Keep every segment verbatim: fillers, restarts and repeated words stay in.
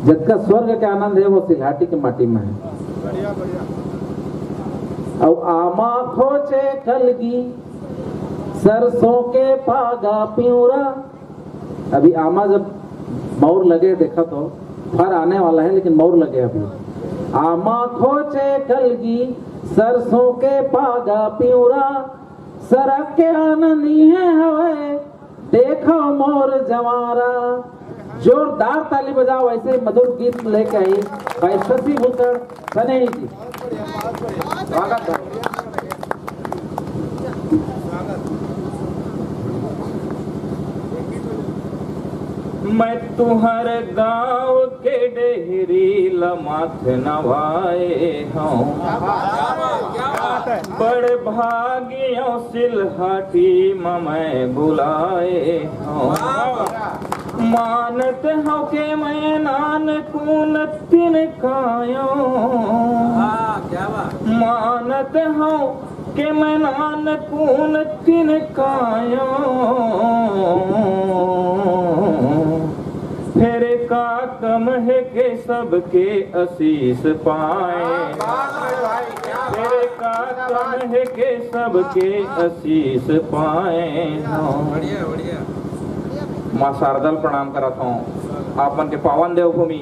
जतका स्वर्ग के आनंद हे, वो सिलहाटी के माटी में हे। अउ आमा खोचे कलगी, सरसों के पागा पिंवरा। अभी आमा जब मउर लगे, देखा तो फर आने वाला हे, लेकिन मउर लगे अभी। आमा खोचे कलगी, सरसों के पागा पिंवरा, सरग के आनंद इहे हवय, देखो मोर जवारा। जोरदार ताली बजाओ, ऐसे ही मधुर गीत लेके आई भाई शशि भूषण सनेही जी। स्वागत है। मैं तुहर गांव के डेहरी ल माथ नवाए हूँ, बड़ भागियों सिलहाटी म मैं बुलाए हूँ। मानत हव के मैं नानकुन तिनकायों, मानत हव के मैं नानकुन तिनकायों, फेर का कम हे के सबके आशीष पाए, फेर का कम हे के सबके आशीष पाए। माँ शारदा ल प्रणाम करत हूँ, आप मन के पावन देवभूमि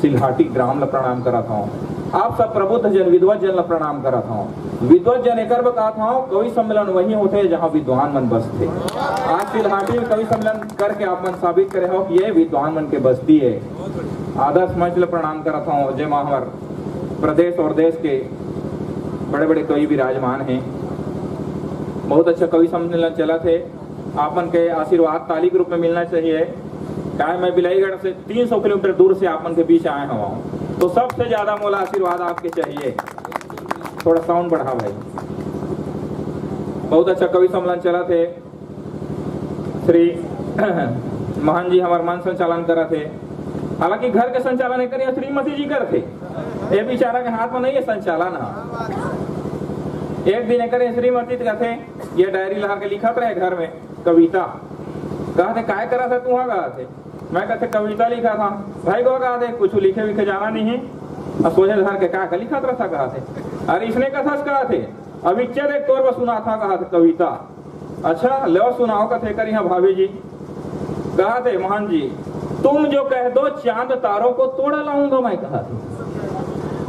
सिलहाटी ग्राम ल प्रणाम करत हूँ, आप सब प्रबुद्ध जन, विद्वत जन ल प्रणाम करत हूँ। विद्वत जन एकर बर कहत हूँ, कवि सम्मेलन वहीं होथे, जहाँ विद्वान मन बसथे। आज सिलहाटी में कवि सम्मेलन करके आप मन साबित करे हव कि ये विद्वान मन के बस्ती हे। आदर्श मंच ल प्रणाम करत हूँ, जेमा हमर प्रदेश और देश के बड़े-बड़े कवि विराजमान हे। बहुत अच्छा कवि सम्मेलन चलत हे। आप मन के आशीर्वाद ताली के रूप में मिलना चाहिए। काय मैं बिलाईगढ़ से तीन सौ किलोमीटर दूर से आप मन के बीच आए हवं, तो सबसे ज्यादा मोला आशीर्वाद आपके चाहिए। थोड़ा साउंड बढ़ा भाई। बहुत अच्छा कवि सम्मेलन चलत हे। श्री महंत जी हमर मंच संचालन करत हे, हालांकि घर के संचालन एकर यहाँ श्रीमती जी करत हे। ये बेचारा के हाथ में नहीं है संचालन ह। एक दिन एकर श्रीमती कहत हे, ये डायरी ला के लिखत रहे घर में कविता। कहत हे, "काय करत हे तुहा?" कहत हे। मैं कहत हे, "कविता लिखत हंव।" "भाई को कहत हे, कुछ लिखे विखे जाना नहीं है, अउ सोझे धर के का, का लिखत रहत हस?" कहत हे। "अरे इसने कथस?" कहत हे। "अभी चल एक तोर बर सुनात हंव," कहत हे, "कविता।" "अच्छा, लेव सुनाव," कहत हे, "एकर इहाँ भाभी जी।" कहत हे, "महंत जी, तुम जो कह दो चांद तारों को तोड़ लाऊंगा मैं," कहत हे।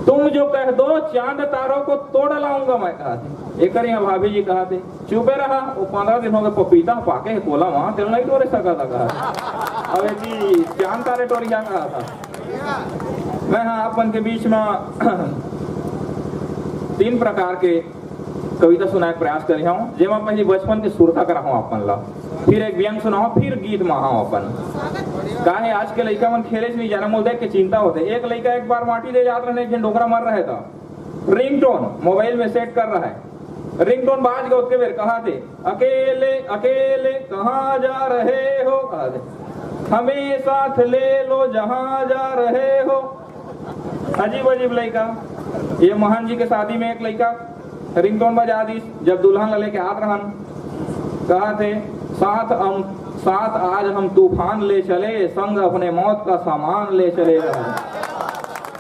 "तुम जो कह दो चांद तारों को तोड़ लाऊंगा मैं," कहत हे। एकर इहाँ भाभी जी कहत हे, "चुपे रहा, वो पंद्रह दिन हो गए पपीता पाके हे कोला मा, तेला नहीं टोरे सकत हस," कहत हे। अब एती चांद तारे टोरिहा कहत हे। मैं हा आप मन के बीच में तीन प्रकार के कविता सुनाए के प्रयास करे हंव, जेमा पहिली बचपन के सुरता कराहूं आप मन ला, फिर एक व्यंग सुनाहूं, फिर गीत मा आहूं अपन। काहे आज के लइका मन खेले से नहीं जाना, मोला देख के चिंता होथे। एक लइका एक बार माटी ले जात रहे, एक झन डोकरा मर रहे था, रिंगटोन मोबाइल में सेट कर रहा है, रिंगटोन बाज गए, ओतके बेर कहत हे, "अकेले अकेले कहाँ जा रहे हो?" कहत हे, "हमें साथ ले लो जहाँ जा रहे हो।" अजीब अजीब लइका। ये महंत जी के शादी में एक लइका रिंगटोन बजा दिस, जब दुल्हन ला लेके आत रहन, कहत हे, "साथ हम, साथ आज हम तूफान ले चले, संग अपने मौत का सामान ले चले।"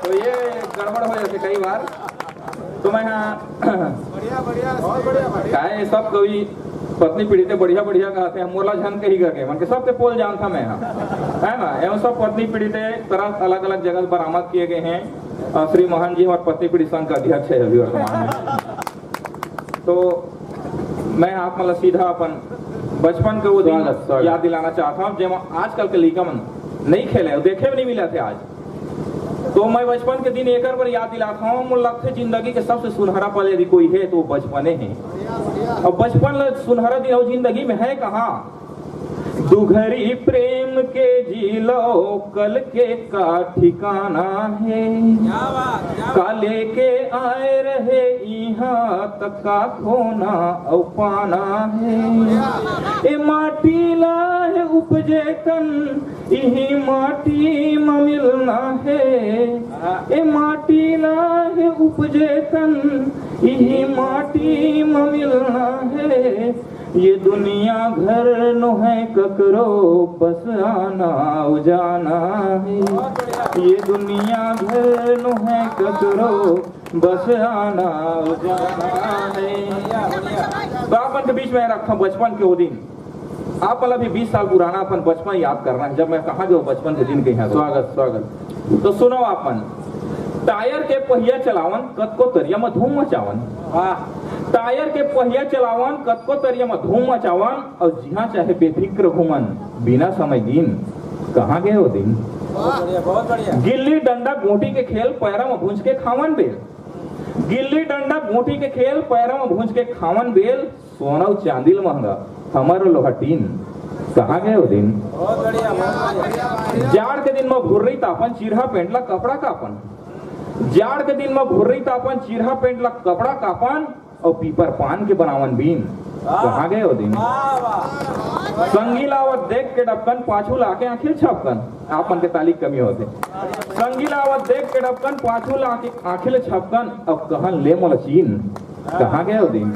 तो ये गड़बड़ हो जाथे कई बार। तो मैं हा बढ़िया, बढ़िया, बहुत बढ़िया, बढ़िया। काय ये सब कवि पत्नी पीड़ित हे, बढ़िया बढ़िया कहत हे, मोला झन कही करके, मन के सबके पोल जानथंव मैं हा, है ना? ये सब पत्नी पीड़ित हे, तरह अलग-अलग जगह बरामद किए गए हैं। अ, श्री महंत जी हमारे पत्नी पीड़ित संघ के अध्यक्ष हे अभी वर्तमान में। तो मैं आप मन ला सीधा अपन बचपन के वो दिन स्वागत, स्वागत। याद दिलाना चाहत हंव, जेमा आजकल के लइका मन नहीं खेले, देखे भी नहीं मिलत हे आज। तो मैं बचपन के दिन एकर बर याद दिलात हंव, मोला लगथे जिंदगी के सबसे सुनहरा पल यदि कोई हे तो वो बचपने हे। अब बचपन ल सुनहरा दिन अउ जिंदगी में हे कहाँ? दुघरी प्रेम के जी लो, कल के का ठिकाना हे? क्या बात, क्या बात। का लेके आए रहे इहाँ, त का खोना अउ पाना हे? ए माटी ला हे उपजे तन, इही माटी म मिलना हे। ए माटी ला हे उपजे तन, इही माटी म मिलना हे। ये दुनिया घर नोहे ककरो, बस आना अउ जाना हे। ये दुनिया भर नो है ककरो, बस आना जाना है। तो आप मन के बीच में रखा बचपन के वो दिन। आप मन ला भी बीस साल पुराना अपन बचपन याद करना है, जब मैं कहाँ गए बचपन के दिन के यहाँ। स्वागत, स्वागत। तो सुनो आप मन, टायर के पहिया चलावन, कतको तरिया म धूम मचावन। वाह। टायर के पहिया चलावन, कतको तरिया म धूम मचावन, और जिहाँ चाहे बेफिक्र घूमन, बिना समय गिन। कहाँ गए वो दिन? बहुत बढ़िया, बहुत बढ़िया। गिल्ली डंडा गोटी के खेल, पैरा म भूंज के खावन बेल। गिल्ली डंडा गोटी के खेल, पैरा म भूंज के खावन बेल, सोना अउ चांदी ल महंगा, हमर लोहा टीन। कहाँ गए वो दिन? बहुत बढ़िया, बहुत बढ़िया। जाड़ के दिन म भुर्री तापन, चिरहा पेंट ला कपड़ा कापन। जाड़ के दिन म भुर्री तापन, चिरहा पेंट ला कपड़ा कापन, अउ पीपर पान के बनावन बीन। वाह। कहाँ गए वो दिन? वाह, वाह। संगी ला आवत देख के डबकन, पाछू ला के आँखी ल छपकन। आप मन के ताली के कमी होथे। संगी ला आवत देख के डबकन, पाछू ला के आँखी ल छपकन, अउ कहन, "ले मोला चीन।" कहाँ गए वो दिन?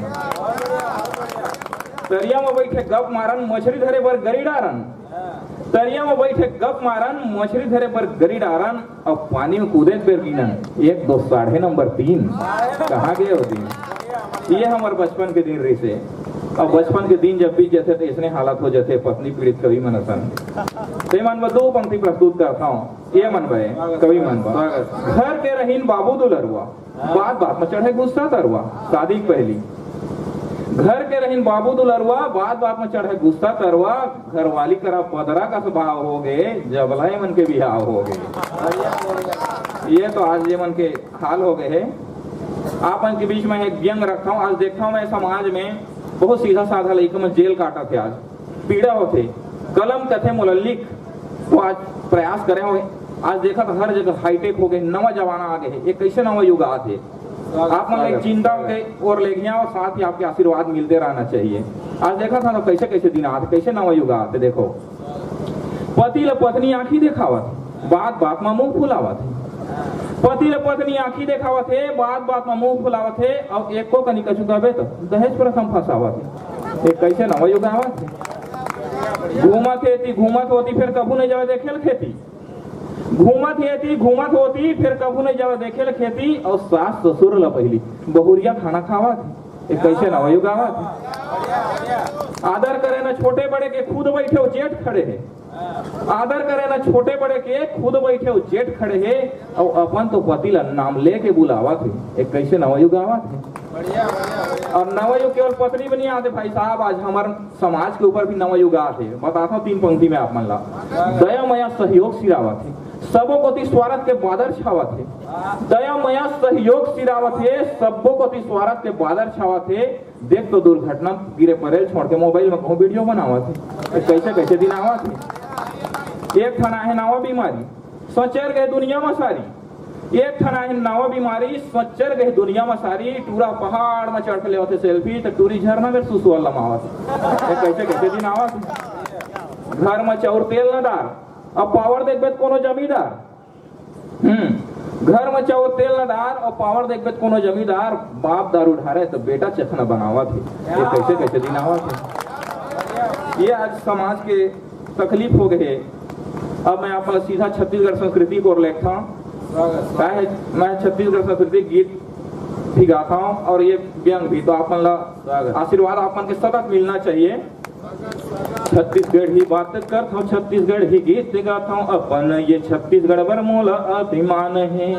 तरिया म बइठे गप मारन, मछरी धरे बर गरी डारन। तरिया म बइठे गप मारन, मछरी धरे बर गरी डारन, अउ पानी म कूदे बेर गिनन, एक, दो, साढ़े नंबर तीन। कहाँ गए वो दिन? ये हमर बचपन के दिन रहिसे। अब बचपन के दिन जब बीत जाथे, त अइसने हालत हो जाथे पत्नी पीड़ित कवि मन असन। ते मन बर दो पंक्ति प्रस्तुत करत हंव। ये मन बर, कवि मन बर। घर के रहिन बाबू दुलरुआ, बात बात म चढ़े गुस्सा तरुआ। शादी के पहली घर के रहिन बाबू दुलरुआ, बात बात म चढ़े गुस्सा तरुआ। घरवाली करा पदरा कस भाव हो गे, जब ले मन के बिहाव हो गे। ये तो आज ये मन के हाल हो गए हे। आप मन के बीच में एक व्यंग रखता हूँ। आज देखता हूँ मैं समाज में बहुत सीधा साधा लइका मन जेल काटत हे। आज पीड़ा होथे, कलम कथे मोला लिख, तो आज प्रयास करे हों। आज देखत हर जगह हाईटेक हो गए, नवा जमाना आ गए हे। ये कैसे नवा युग आत हे? आप मन एक चिंता के ओर ले गया और साथ ही आपके आशीर्वाद मिलते रहना चाहिए। आज देखत हन कैसे कैसे दिन आत हे, कैसे नवा युग आत हे। देखो, पति ल पत्नी आंखी देखावत हे, बात बात म मुंह फुलावत हे। पति ल पत्नी आंखी देखावत हे, बात बात म मुंह फुलावत हे, अउ एको कनी कछु कहबे त दहेज प्रथा म फंसावत हे। ये कैसे नवा युग आवत हे? घूमत हे ती घूमत होती, फिर कभू नहीं जावे देखे ल खेती। घूमत हे ती घूमत होती, फिर कभू नहीं जावे देखे ल खेती, अउ सास ससुर ल पहिली बहुरिया खाना खावत हे। ये कैसे नवा युग आवत हे? आदर करे न छोटे बड़े के, खुद बैठे हो जेठ खड़े हे। आदर करे न छोटे बड़े के, खुद बैठे हो जेठ खड़े हे, अउ अपन तो पति ल नाम लेके बुलावत हे। ये कैसे नवा युग आवत हे? अउ नवा युग केवल पत्नी बनी आते भाई साहब, आज हमर समाज के ऊपर भी नवा युग आत हे। बताता हूँ तीन पंक्ति में आप मन ला। दया मया सहयोग सिरावत हे, सबो कोति स्वार्थ के बादर छावत हे। दया मया सहयोग सिरावत हे, सबो कोति स्वार्थ के बादर छावत हे। देख तो दुर्घटना गिरे परेल छोड़ के मोबाइल में कहूँ वीडियो बनावत हे। कैसे कैसे दिन आवत हे। एक ठन आहे नवा बीमारी, सचर गए दुनिया में सारी। एक ठन आहे नवा बीमारी, सचर गए दुनिया में सारी। टूरा पहाड़ में चढ़ के लेवत हे सेल्फी, तो टूरी झरना में सुसुअल लमावत हे। ये कैसे कैसे दिन आवत हे। घर में चाउर तेल न डार, अब पावर देखबे त कोनो जमींदार। हम्म, घर में चाउर तेल न डार अउ पावर देखबे त कोनो जमींदार। बाप दारू ढारे त बेटा चखना बनावत हे। ये कैसे कैसे दिन आवत हे। ये आज समाज के तकलीफ हो गए हे। अब मैं आप सीधा छत्तीसगढ़ संस्कृति को लेखता हूँ। काहे मैं छत्तीसगढ़ संस्कृति गीत भी गाता हूँ और ये व्यंग भी, तो आप मन ला आशीर्वाद आप मन के सतत मिलना चाहिए। छत्तीसगढ़ी बात करथंव, छत्तीसगढ़ी गीत गाथंव, अपन ये छत्तीसगढ़ बर मोला अभिमान हे।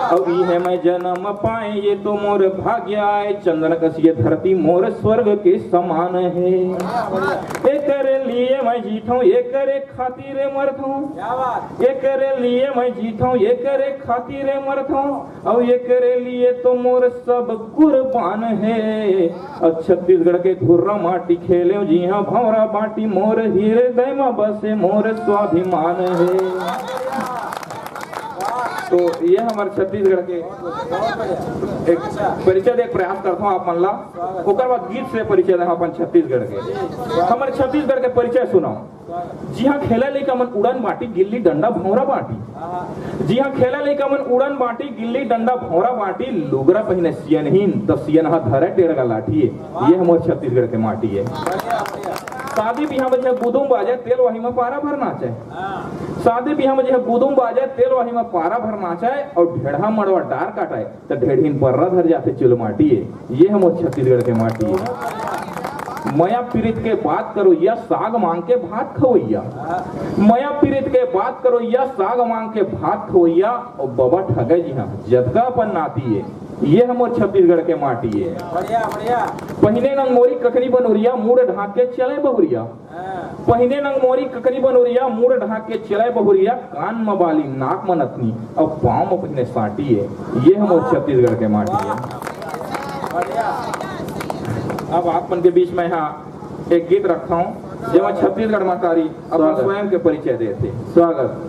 अउ इहे मैं जन्म पाए, ये तो मोर भाग्य आए, चंदन कस ये धरती मोर स्वर्ग के समान हे। एकरे लिए मैं जीथंव, एकरे खातिर मरथंव। क्या बात। एकरे लिए मैं जीथंव, एकरे खातिर मरथंव। अउ एकरे लिए तो मोर सब कुर्बान हे। अउ छत्तीसगढ़ के धुर्रा माटी खेलेंव, जिहाँ भौंरा बाटी मोर हृदय म बसे मोर स्वाभिमान हे। तो ये हमर छत्तीसगढ़ के एक परिचय दे के प्रयास करथंव आप मन ला। ओकर बाद गीत से परिचय देहूँ अपन छत्तीसगढ़ के। हमर छत्तीसगढ़ के परिचय सुनव। जिहाँ खेला लइका मन उड़न बाटी, गिल्ली डंडा भौंरा बाटी। जिहाँ खेला लइका मन उड़न बाटी, गिल्ली डंडा भौंरा बाटी, लुगरा पहिने सियनहीन, त सियनहा धरे टेड़गा लाठी। ये हमर छत्तीसगढ़ के माटी हे। शादी बिहा में जे गुदुम बाजे, तेल वही में पारा भर नाचे। शादी बिहा में जे गुदुम बाजे, तेल वही में पारा भर नाचे, अउ ढेढ़ा मड़वा डार काटे, त ढेढ़िन पर्रा धर जाथे चुलमाटी ए। ये हमर छत्तीसगढ़ के माटी ए। मया पीरित के बात करोइया, साग मांग के भात खवइया। मया पीरित के बात करोइया, साग मांग के भात खवइया, अउ बबा ठगे जी हाँ, जतका अपन नाती ए। ये हमर छत्तीसगढ़ के माटी ए। बढ़िया, बढ़िया। पहिने नंग मोरी ककनी बनोरिया, मुड़ ढांक के चले बहुरिया। हाँ। पहिने नंग मोरी ककनी बनोरिया, मुड़ ढांक के चले बहुरिया, कान म बाली, नाक म नथनी, अउ पाँव म पहिने सांटी ए। ये हमर छत्तीसगढ़ के माटी ए। बढ़िया। अब आप मन के बीच में हाँ एक गीत रखत हंव, जेमा छत्तीसगढ़ महतारी अपन स्वागत। स्वयं के परिचय देथे। स्वागत।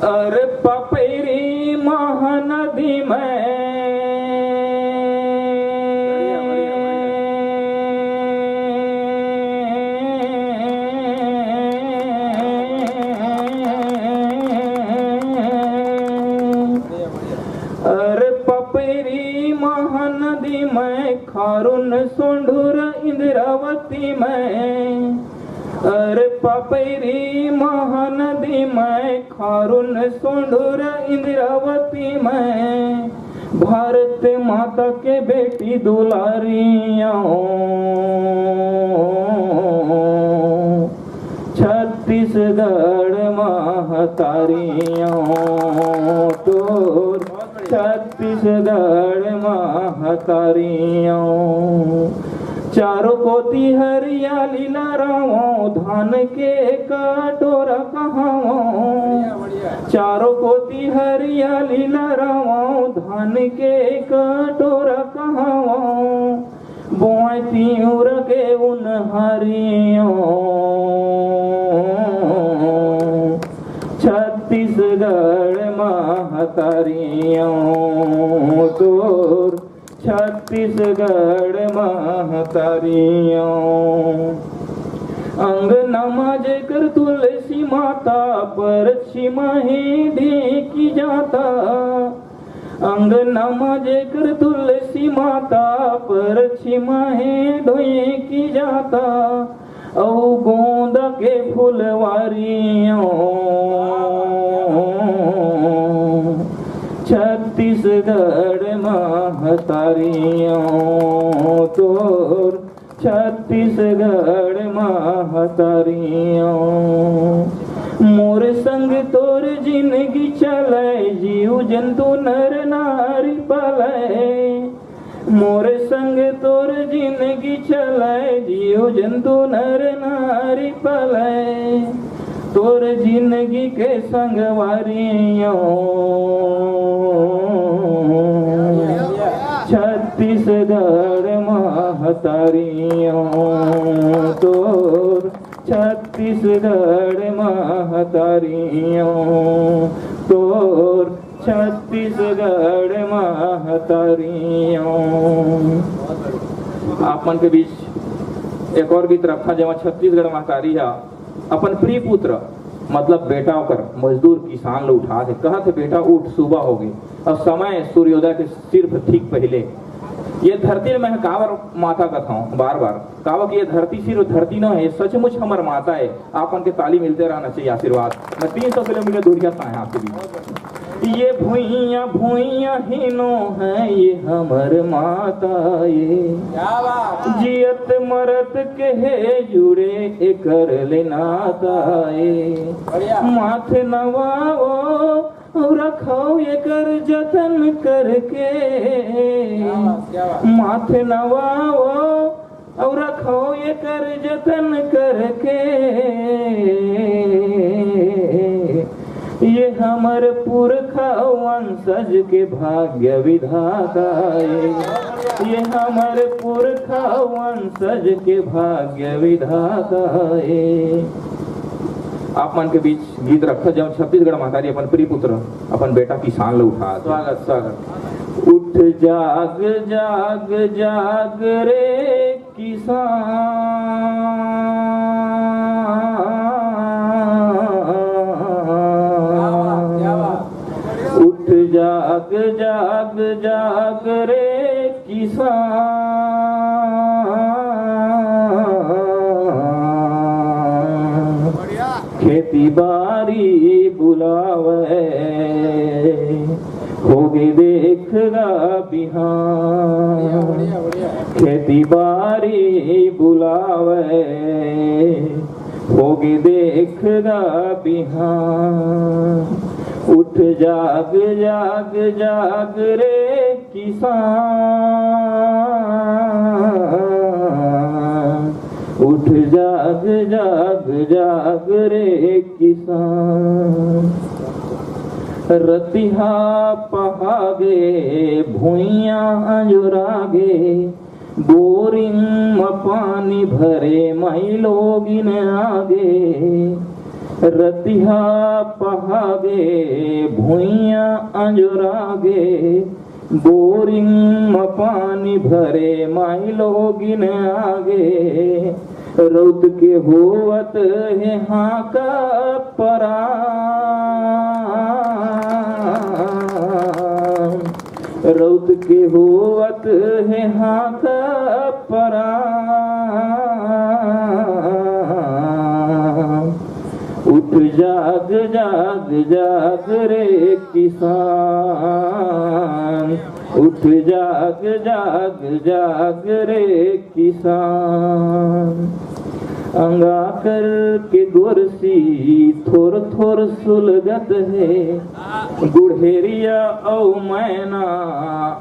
अरे पपैरी महानदी में, अरे पपैरी महानदी में, खारुन सोंढूर इंद्रावती में। अरे पपैरी महानदी में, खारुन सोंढूर इंद्रावती में, भारत माता के बेटी दुलारियों, छत्तीसगढ़ महतारियों तोर, छत्तीसगढ़ महतारियों। चारों कोती हरियाली लहरावों, धान के कटोरा कहावों। चारों कोती हरियाली लहरावों, धान के कटोरा कहावों। बोए तिंवरा के उनहारियों, छत्तीसगढ़ महतारियों तोर, छत्तीसगढ़ महतारियों। अंगना म जेकर तुलसी माता, परछी म हे ढेंकी जाता। अंगना म जेकर तुलसी माता, परछी म हे ढेंकी जाता। अउ गोंदा के फुलवारियों, छत्तीसगढ़ महतारियों तोर, छत्तीसगढ़ महतारियों। मोर संग तोर जिनगी चले, जीव जंतु नर नारी पाले। मोर संग तोर जिनगी चले, जीव जंतु नर नारी पाले। तोर जिनगी के संगवारियों, छत्तीसगढ़ महतारियों तोर, छत्तीसगढ़ महतारियों तोर, छत्तीसगढ़ महतारियों। आप मन के बीच एक और गीत रखा, जेमा छत्तीसगढ़ महतारी हा अपन प्रिय पुत्र, मतलब बेटा ओकर, मजदूर किसान ल उठात हे, कहत हे, "बेटा उठ, सुबह होगे।" अब समय सूर्योदय के सिर्फ ठीक पहिले। ये धरती ल मैं काबर माता कथंव बार बार, काबर कि ये धरती सिर्फ धरती न हे, सचमुच हमर माता हे। आप मन के ताली मिलते रहना चाहिए, आशीर्वाद। मैं तीन सौ किलोमीटर दूरिया से आया आपके बीच। ये भुइयां भुइयां हीनो हे, ये हमर माता ये। क्या बात है? जियत मरत के हे जुड़े एकर ले नाता ये। बढ़िया। माथ नवाओ अउ रखो एकर जतन करके। क्या बात, क्या बात। माथ नवाओ अउ रखो एकर जतन करके। ये हमर पुरखा वंशज के भाग्य विधाता ए। ये हमर पुरखा वंशज के भाग्य विधाता ए। आप मन के बीच गीत रखा, जब छत्तीसगढ़ महतारी अपन प्रिय पुत्र, अपन बेटा किसान ल उठा। स्वागत, स्वागत। उठ जाग, जाग, जाग रे किसान। क्या बात, क्या बात। उठ जाग, जाग, जाग रे किसान। खेती बारी बुलावे, होगे देख गा बिहान। खेती बारी बुलावे, होगे देख गा बिहान। उठ जाग, जाग, जाग रे किसान। उठ जाग, जाग, जाग रे किसान। रतिहा पहागे, भुइयां अंजुरागे, बोरिंग म पानी भरे माईलोगिन आगे। रतिहा पहागे, भुइयां अंजुरागे, बोरिंग म पानी भरे माईलोगिन आगे। रउत के होवत हे हांका परान, रउत के होवत हे हांका परान। उठ जाग, जाग, जाग रे किसान, उठ जाग, जाग, जाग रे किसान। अंगाकर के गोरसी थोर थोर सुलगत हे, गुड़हेरिया अउ मैना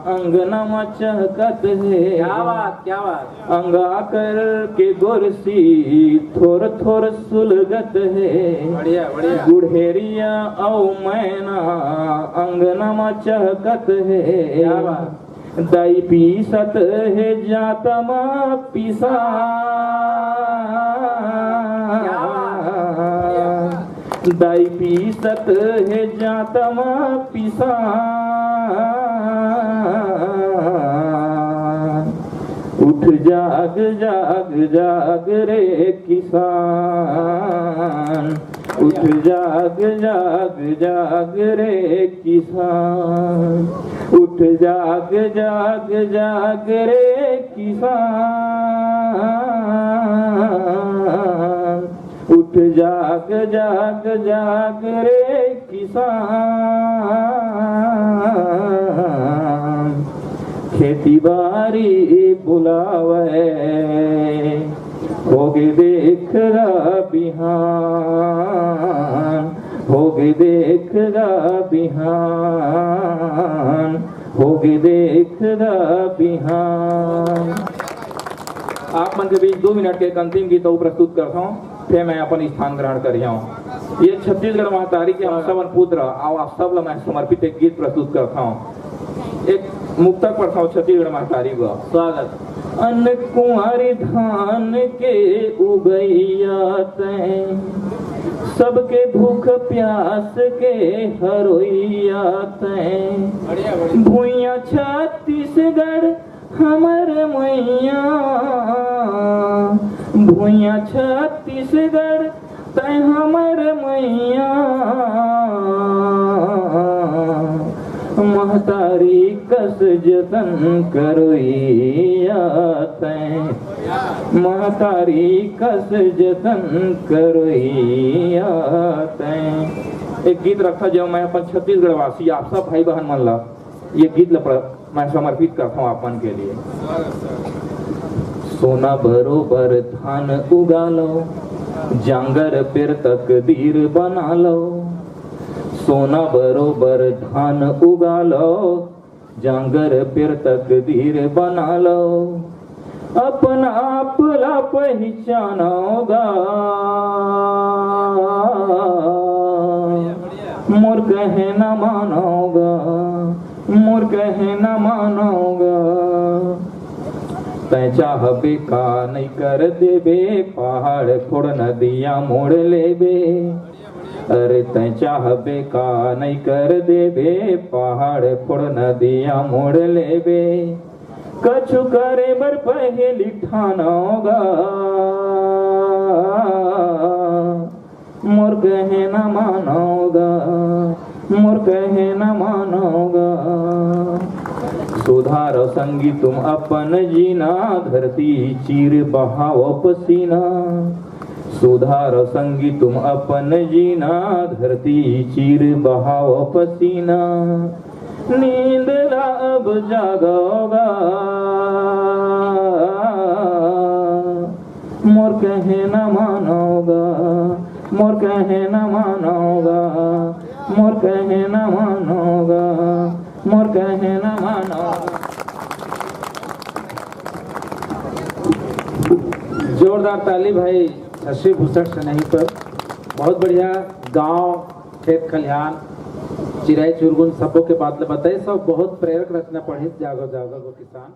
अंगना म चहकत हे। क्या बात, क्या बात। अंगाकर के गोरसी थोर थोर सुलगत हे, बढ़िया, बढ़िया। गुड़हेरिया अउ मैना अंगना म चहकत हे। क्या बात। दाई पीसत हे जांत म पिसान। क्या बात। दाई पीसत हे जांत म पिसान। उठ जाग, जाग, जाग रे किसान। उठ जाग, जाग, जाग रे किसान। उठ जाग, जाग, जाग रे किसान। उठ जाग, जाग, जाग रे किसान। खेती बारी बुलावे, होगे देख गा बिहान, होगे देख गा बिहान, होगे देख गा बिहान। आप मन के बीच दो मिनट के एक अंतिम गीत अउ प्रस्तुत करत हंव, फेर मैं अपन स्थान ग्रहण करिहंव। ये छत्तीसगढ़ महतारी के हम सबन पुत्र, अउ आप सब ला मैं समर्पित एक गीत प्रस्तुत करत हंव। एक मुक्तक पढ़त हंव छत्तीसगढ़ महतारी बर। स्वागत। अन कुंवारी धान के उगइया तैं, सबके भूख प्यास के हरोइया तैं। बढ़िया, बढ़िया। भुइयां छत्तीसगढ़ हमर मइया, भुइयां छत्तीसगढ़ तैं हमर मइया, महतारी कस जतन करोइया तैं, महतारी कस जतन करोइया तैं। एक गीत रखत हंव, जो मैं अपन छत्तीसगढ़ वासी आप सब भाई बहन मन ला ये गीत ल प्र-, मैं समर्पित करता हूँ आप मन के लिए। सोना बरोबर धान उगा लो, जांगर पेर तकदीर बना लो। सोना बरोबर धान उगा लो, जांगर पेर तकदीर बना लो। अपन आप ला पहिचानो गा, मोर कहे न मानो गा, मोर कहे न मानो गा। तैं चाहबे का नइ कर देबे, पहाड़ फोड़ नदिया मोड़ लेबे। अरे तैं चाहबे का नइ कर देबे, पहाड़ फोड़ नदिया मोड़ लेबे। कछु करे बर पहेली ठानो गा, मोर कहे न मानो गा, मोर कहे न मानो गा। सुधारो संगी तुम अपन जीना, धरती चीर बहाओ पसीना। सुधारो संगी तुम अपन जीना, धरती चीर बहाओ पसीना। नींद ला अब जागोगा, मोर कहे न मानोगा, मोर कहे न मानोगा, मोर कहे न मानोगा, मोर कहे न मानोगा। जोरदार ताली भाई शशि भूषण सनेही पर। बहुत बढ़िया। गांव, खेत खलिहान, चिराई चुरगुन सबो के बात ल बताइस, सब बहुत प्रेरक रचना पढ़िस, जागो जागो गो किसान।